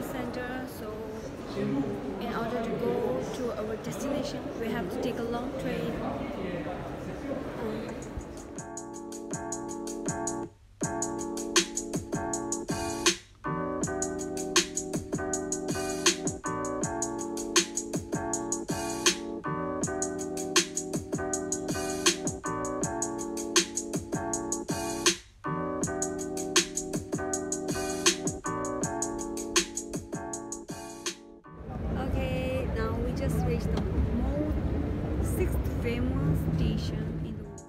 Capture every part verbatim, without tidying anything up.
Center, so in order to go to our destination, we have to take a long train. Um, Okay, now we just reached the most sixth famous station in the world.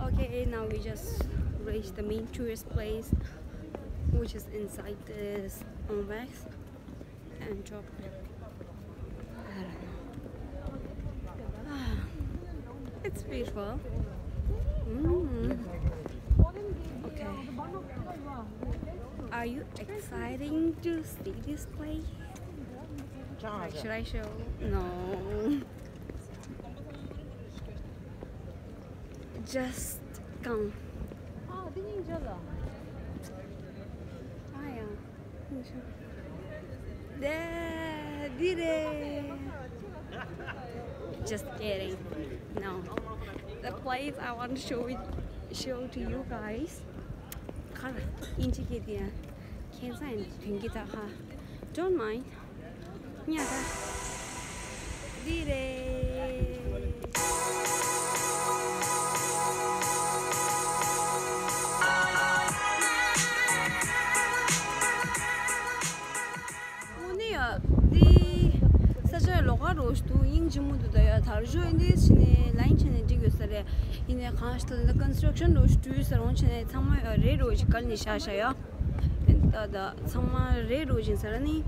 Okay, now we just reached the main tourist place, which is inside this complex. And drop. I don't know. Ah, it's beautiful. Mm. Okay. Are you exciting to see this place? Should I show? No. Just come. Ah, yeah. འདི་རེད། Just kidding. No. The place I want to show it, show to you guys. ཁར་ཨིན་ཇི་སྐད་དེ་ཁྱེད་ཚང་ཡིན་དོན་གྱི་ད་ཧ། Don't mind. ཉ་ད། འདི་རེད། དངོས་གནས་ཡ། འདི་ས་ཆ་ལོགས་ཀ་རོ་ཞིག་འདུག་དབྱིན་ཇི་མོ་འདུག་ད་ཡ་དར་ཞོ་ཡིན་དེ་ཕྱི་ནས་ལ་ཡིན་ཕྱི་ནས་འགྲིག་ཡོད་ས་རེད། ཡིན་ནའི་གང་ཞིག་ད་ལ་ཀོན་སི་ཊྲག་ཤན་རོ་ཞིག་འགྲོ་ཡོད་ས་རོང་ཕྱི་ནས་ཚང་མ་ཡ་རེད་རོ་ཞིག་གར་ནས་བཞག་བཞག་ཡ། ད་ད་ཚང་མ་རེད་རོ་ཞིག་ས་ར་ནི།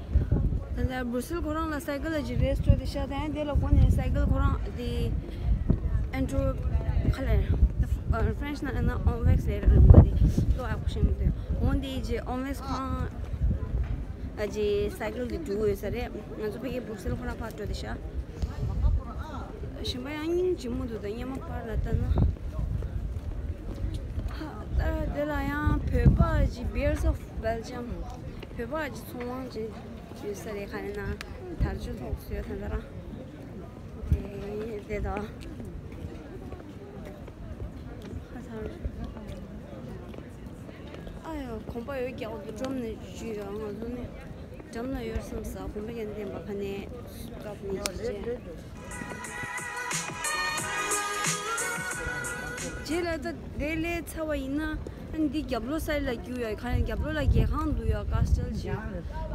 ད་ལྟ་སྦུར་སེལ་ཁོ་རང་ལ་སའི་ཀལ་ལ་ཅིག་རེས་སྤྲོད་དེ་ཤ་དང་དེ་ལ་གོ་ནས་སའི་ཀལ་ཁོ་རང་དེ་ཨན་ཏྲོ་ཁ་ལ་ཧྥ་རན་ཆི་ནང་ཨ་ན་ཨོམ་ཝེག་སི་ཟེར་ལུང་པ་དེ་ལོ་ཨ་ཁུ་ཤེས་མི་འདུག་འོན་ཏེ་ཅིག་ཨོམ་ཝེག་སི་ཁོ་རང་ཨ་ཅིག་སའི་ཀལ་དེ་འགྲོ་ཡོད་ས་རེད། ང་ཚོ་ཕ་གི་སྦུར་སེལ་ཁོ་རང་ཕར་འགྲོ་དེ་ཤ་གཞན་པ་ཡང་སྙིང་རྗེ་མོ་འདུག་ད་སྙེ་མ་ཕར་ལ་ལྟ་ན་ཧ་ད་དེ་ལ་ཡང་བོད་པ་ཅིག་Bears of Belgium བོད་པ་ཅིག་ཚོང་དབང་ཅིག་ཡོད་ས་རེད། ཁ་ནས་ན་དར་ཆུ་ཐོག་སོས་ཐ་ན་རང་། དེ་དེ་དང་། ཁ་ཚང་། ཨ་ཡོ་གོམ་པ་ཡོད་རྒྱག་འདུག་འགྲམ་ནས་བརྒྱུད་ཡོད། ང་ཚོ་ནི་འགྲམ་ན་ཡོད་བསམ་ས་གོམ་པ་ཡང་ལྡན་པ་ཁ་ནས་སྐབས་ནས་བརྒྱུད་རྗེས། རྗེས་ལ་ད་དེ་ལས་ཚ་བ་ཡིན་ན་ཨ་ནི་འདི་རྒྱབ་ལོགས་སའི་ལ་རྒྱུག་ཡ། གང་ཡང་རྒྱབ་ལོགས་ལ་རྒྱལ་ཁང་འདུག་ཡ། ཀ་སི་ཊལ་ཅིག་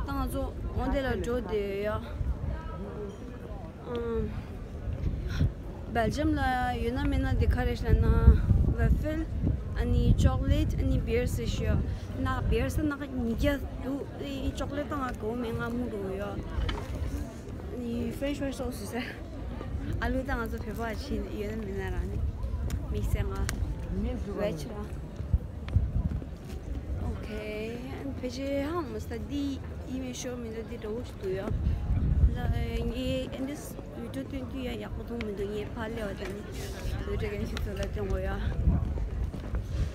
ད་ང་ཚོ་འོང་དེ་ལ་འགྲོ་བསྡད་ཡོད་ཡ། ཨམ། སྦེལ་ཇམ་ལ་ཡོད་ན་མེད་ན་འདི་ག་རེ་ཞེ་ན་ཝེ་ཕལ། ཨ་ནི་ཅོག་ལེཊ། ཨ་ནི་བི་ཡར་ཟེར་ཞུ་ཡ། ན་བི་ཡར་ཟེར་ན་ཉིས་བརྒྱ་འདུག་ཨེ་ཅོག་ལེཊ་ད་ང་གོ་མེད། ང་མུ་འགྲོ་ཡོད་ཡ། ཨ་ནི་ཧྥ་རེན་ཆི་ཕ་རའི་སི་སོགས་སུ་ཟེར། ཨ་ལུ་ད་ང་ཚོ་བོད་པ་ཅིག་ཡོད་ན་མེད་ན་རང་ནི་དམིགས་བསལ་ང་ཝེ་ཇི་རང་། ཨོ་ཁེ། ཕལ་ཆེར་ཧ་མ་སྟ་འདི་ཡིན་མིན་ཤོར་མི་འདུག་འདི་འདྲ་བོ་ཞིག་འདུག་ཡ། ད་ངས་ཨེ་འདྲས་བི་ཌིའོ་སྟོན་དུས་ཡ་ཡག་པོ་མཐོང་མི་འདུག་ངས་ཕར་སླེབས་པ་དང་ནི་བི་ཌིའོ་རྒན་ཞིག་ཚོ་ལ་སྟོན་དགོས་ཡ།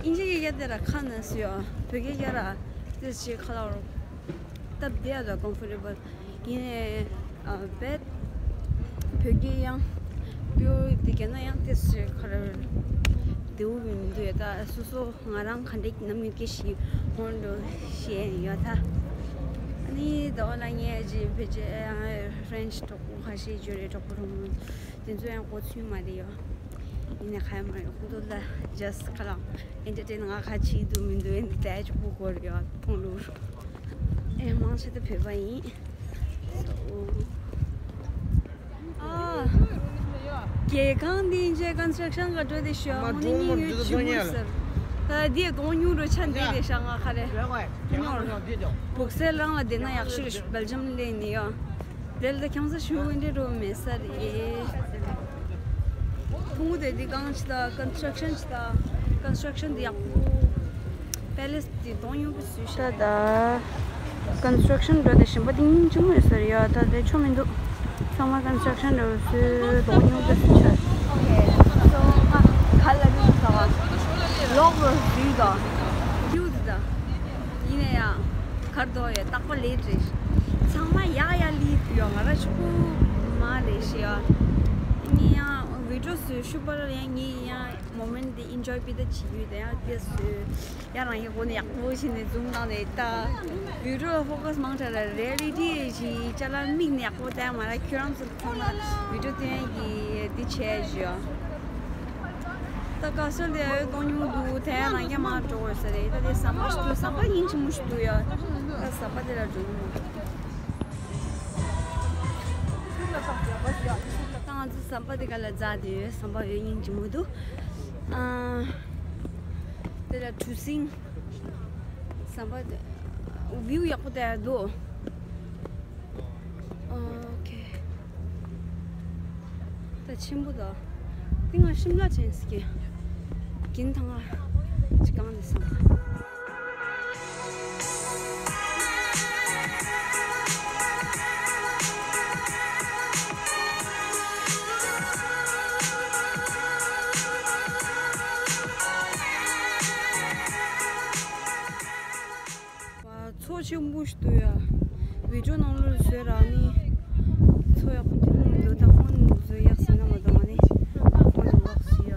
ཨིན་ཇི་སྐད་རྒྱབ་དེ་ར་ཁ་ན་སུ་ཡ། བོད་སྐད་རྒྱབ་ར་ཏི་ཞིག་ཁ་ལ་རོ། སྟབས་བདེ་ཡ་དང་ཀོམ་ཕོར་ཊེ་བལ། ཡིན་ནའི་ཨ་བེད་བོད་སྐད་ཡང་ཡོད་དེ་ག་ན་ཡང་ཏི་ཞིག་ཁ་ར་བདེ་བོ་མི་འདུག་ད་སོ་སོ་ང་རང་ག་འདྲ་ནམ་ཡོད་སྐད་ཞིག་ཧོན་འགྲོ་ཤེས་ཡོད་ད། ཨ་ནི་ད་འོ་ལ་ངས་ཅི་བེད་ཅི་ཡང་ཧྥ་རན་ཆི་གྲོགས་པོ་ཁ་ཤས་ཡོད་རེད། གྲོགས་པོ་གྲོགས་མོ་དེ་ཚོ་ཡང་གོ་ཚུལ་མ་རེད་ཡོད། ཡིན་ནའི་ཁ་ཡ་མ་རེད། ཁོང་ཚོ་ལ་ཇ་སི་ཁ་ལ་ཨེན་ཊར་ཊེན་ང་ཁ་ཆེ་འདུག་མི་འདུག་ཨེ་འདི་ད་ཅིག་པོ་གོ་རེད་ཡོད་ཕུང་ལུ། ཨེ་མང་ཆེ་ད་བོད་པ་ཡིན། ཨ། རྒྱལ་ཁང་འདི་འཇའ་ཀོན་སི་ཊྲག་ཤན་ག་འགྲོ་དེ་ཤོ་མོ་ནི་སྙིང་ཡོད་ཅི་མོ་ཟེར། ད་འདི་གདོང་ཉུང་རུ་ཆ་འདི་རེད་ཤག་ང་ཁ་རེ་ཉོར། བུག་སེལ་རང་ལ་བསྡད་ན་ཡག་ཤོས་རེད། སྦེལ་ཇམ་སླེབས་ནས་ཡོད། དེ་ལ་ཁྱང་ས་ཞུ་འོན་འདྲེ་རོ་མེད་ས་རེད། ཕུང་པོ་དེ་འདི་གང་ཅི་ད་ཀོན་སི་ཊྲག་ཤན་ཅི་ད་ཀོན་སི་ཊྲག་ཤན་འདི་ཡག་པོ། པེ་ལེ་སི་དེ་གདོང་ཉུང་པོ་བཟོས་ཤག་ད་ད་ཀོན་སི་ཊྲག་ཤན་འགྲོ་དེ་ཞིམ་པོ་དེ་སྙིང་རྗེ་མོ་ཡོད་ས་རེད་ཡ། ད་དེ་ཆོ་མི་འདུག་ཚང་མ་ཀོན་སི་ཊྲག་ཤན་འགྲོ་བཟོས་གདོང་ཉུང་པོ་བཟོས་ཤག་ཨོ་ཁེ། སོ་ང་ག་ལ་རུ་ཟ་བ་ལོག་རུ་ཟིག་ག་ཁྱིའུ་དེ་ད། ཡིན་ན་ཡང་གར་དོ་ཡ་རྟག་པ་ལས་རེད། ཚང་མ་ཡག་ཡག་ལི་དུ་ཡ་ང་ར་ཆུ་ཁུ་མ་ལས་ཤི་ཡ། ངས་ཡང་བི་ཌི་ཡོ་བཟོས་ཤུ་པ་ལ་ཡང་ངས་ཡང་མོ་མེན་ཊི་འདི་ཨིན་ཇོའི་པི་ད་བྱེད་ཡུལ་དེ་ཡང་དེ་བཟོས་ཡ། རང་གི་སྒོ་ནས་ཡག་པོ་བྱས་ནས་ཛུམ་བཏང་ནས་ལྟ། བི་ཌི་ཡོ་ལ་ཕོ་ཀ་སི་མང་དྲགས་ལ་རི་ཡ་ལི་ཊི་ཞིག་ཅ་ལག་མིག་ནས་ཡག་པོ་བལྟས་མ་ར་ཁྱོད་རང་ཚོ་ཚང་མ་བི་ཌི་ཡོ་སྟོན་གྱི་འདི་བྱས་ཞུ་ཡ། ད་ཀ་སོལ་དེ་ཡོད་གཏོང་མྱོང་འདུག་དེ་ཡང་ལང་ཀྱང་མ་འགྲོ་དགོས་ས་རེད། ད་དེ་ཟམ་པ་ཞིག་འདུག་ཟམ་པ་སྙིང་རྗེ་མོ་ཞིག་འདུག་ཡ། ད་ཟམ་པ་དེ་ལ་འགྲོ་གི་མ་འདུག་ད་ང་ཚོ་ཟམ་པ་དེ་ག་ལ་འཛེགས་དེ་ཡོད། ཟམ་པ་ཡོད་སྙིང་རྗེ་མོ་འདུག་ཨ། དེ་ལ་གྲུ་གཟིངས། ཟམ་པ་དེ་བིའུ་ཡག་པོ་དེ་འདུག་ཨོ་ཁེ། ད་ཆེན་པོ་དང་། ཏིང་ང་ཤིམ་ལ་ཅན་སི་ཀི། གིན་ཐང་ང་ཅི་གང་ནས་སམ། བ། མཚོ་ཆེན་པོ་ཞིག་འདུག་ཡ། བི་ཌི་ཡོ་ནང་ལོགས་བཟོས་ར་ནི། མཚོ་ཡག་པོ་དེ་མོ་མི་འདུག་ད་ཧོན་བཟོས་ཡག་ཟིན་ན་མ་གཏོགས་ང་ནི་ཧོན་ལོག་སི་ཡ།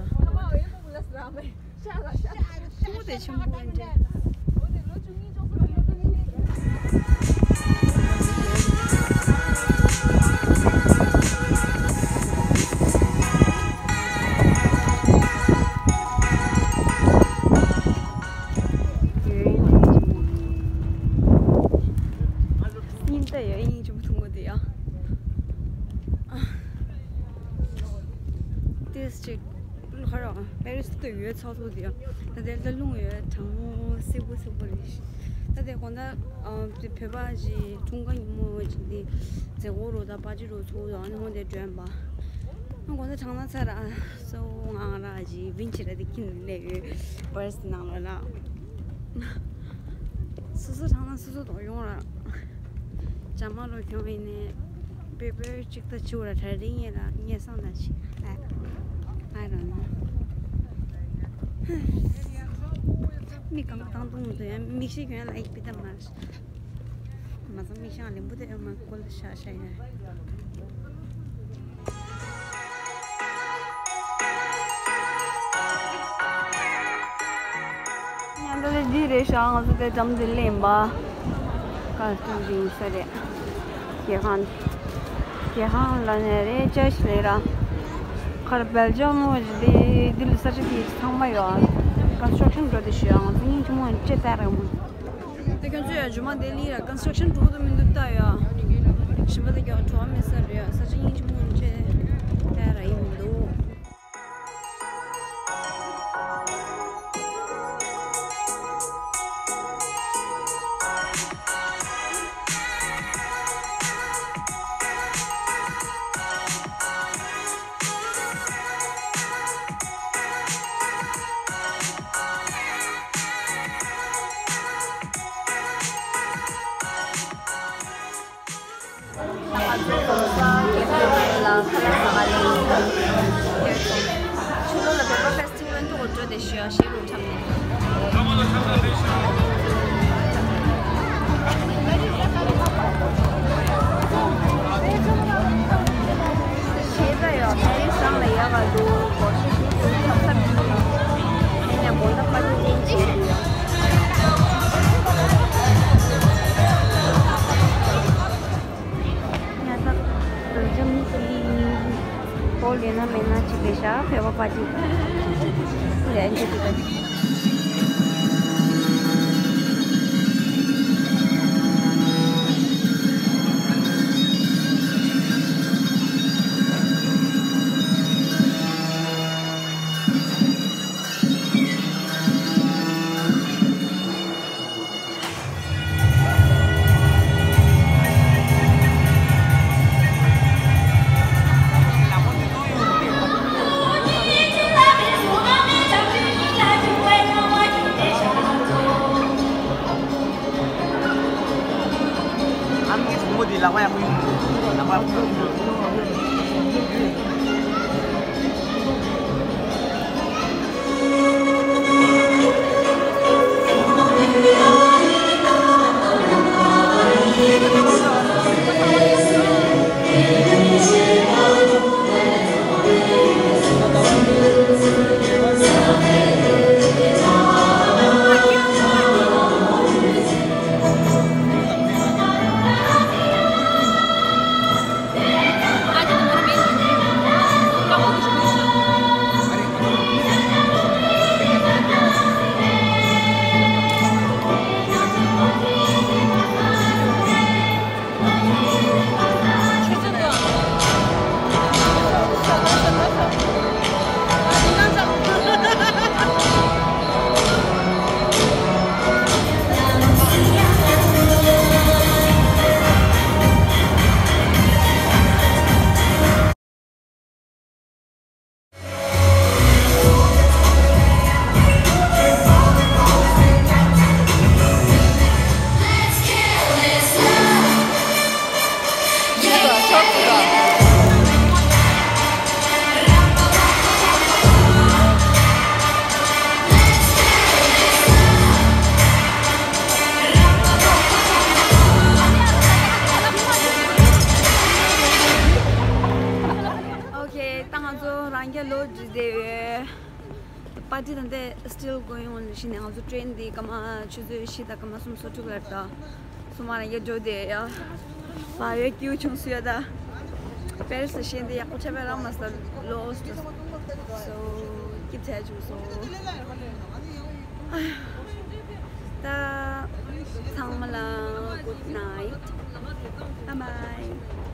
ཆེན་པོ་དེ་ཆེན་པོ་ཨེ་འདྲ། སྙིང་རྗེ་ཡོད། སྙིང་རྗེ་མོ་ཐུང་ངུ་དེ་ཡང་། ཏེས་ཅིག་ཁ་ར་པེ་རི་སི་དུ་ཡོད་ཚོགས་ཐུག་དེ་ཡང་། ད་དེ་ལ་རླུང་ཡོད། གྲང་མོ་སིབ་པོ་སིབ་པོ་རེད། ད་དེ་དགོང་དག་ཨ་དེ་བོད་པ་ཞིག་འཁྲུངས་སྐར་ཉིན་མོ་ཞིག་དེ་མཛད་སྒོ་རུ་ད་པར་ཊི་རུ་ཚོགས་དང་ཨ་ནི་ཧོན་དེ་སྒྲོན་པ། དགོང་དག་གྲང་ན་ཚ་ར་སོ་ང་ར་ཞིག་བིན་ཆི་ར་དེ་ཁྱིམ་ནས་སླེབས་ཡོད། པར་སི་ནང་ལ་ལ། སོ་སོ་གྲང་ན་སོ་སོ་དོགས་ཡོང་ར། ཇ་མ་རུ་གྱོང་ཡིན་ནས་པེ་པེ་གཅིག་ཏུ་བྱུག་ར་གྲ་རིང་ཡིན་ར་ངས་སང་ད་ཞིག་ཨ་ཨ་ར་ན། མི་གང་གང་དུང་དུ་ཡང་མིག་ཤེས་གྱོན་ལ་ཡིག་པི་ད་མ་ར། མ་ཚང་མིག་ཤང་ལེན་པོ་དེ་ཨ་མ་ཀོལ་ཤ་ཤ་ཡ། ཉན་ད་ལེ་འདི་རེད་ཤག་ང་ཚོ་དེ་འགྲམ་དེ་ལེན་པ། ཀ་སྟོན་འདི་ཡིན་ས་རེད། རྒྱལ་ཁང་། རྒྱལ་ཁང་ལ་ནས་རེད་ཅ་ཞིག་ལས་ར། ཁར་སྦེལ་ཇམ་མོ་ཞིག་དེ་འདི་ལ་ས་ཆ་དེ་ཚང་མ་ཡོད། ཀོན་སི་ཊྲག་ཤན་འགྲོ་དེ་ཞུ་ཡ་ང་ཚོ་སྙིང་རྗེ་མོ་ཡིན་ཅེ་ལྟ་ར་མོ། དེ་ཁྱོད་ཚོས་ཡང་ཇུ་མ་དེ་ལི་ར་ཀོན་སི་ཊྲག་ཤན་འགྲོ་དུ་མི་འདུག་ལྟ་ཡ། ཞིམ་པ་དེ་རྒྱག་བྲོ་བ་མེད་ས་རེད་ཡ། ས་ཆ་སྙིང་རྗེ་མོ་ཡིན་ཅེ་ལྟ་ར་ཡིན་མི་འདུག་ཉ་ཐག་རྡོ་རྗེ་མི་གི་ཨོ་ལེ་ན་མེ་ན་ཅི་ལེ་ཤ་ཕེ་བ་པ་ཏི་ལེ་འཇེ་ཏི་ཀ། Okay, ད་ང་ཚོ་རང་རྒྱལ་ལོ་རྒྱུས་དེ་པར་ཊི་དང་དེ་still going on། ཕྱི་ནས་ང་ཚོ་ཊེན་འདི་སྐར་མ་ཆུ་ཚོད་བཞི་དང་སྐར་མ་སུམ་ཅུ་སོ་དྲུག་ལ་ད་སོ་མ་རང་རྒྱལ་འགྲོ་དེ་ཡ། བ་ཡོད་ཀྱིའུ་ཆུང་སུ་ཡ་ད། པེ་རི་སི་ལ་ཤེས་འདི་ཡག་པོ་ཆ་པའི་རང་མ་ས་lost. So keep ཐལ་བྱུང་སོང་། ད་ཚང་མ་ལ་good night. Bye bye.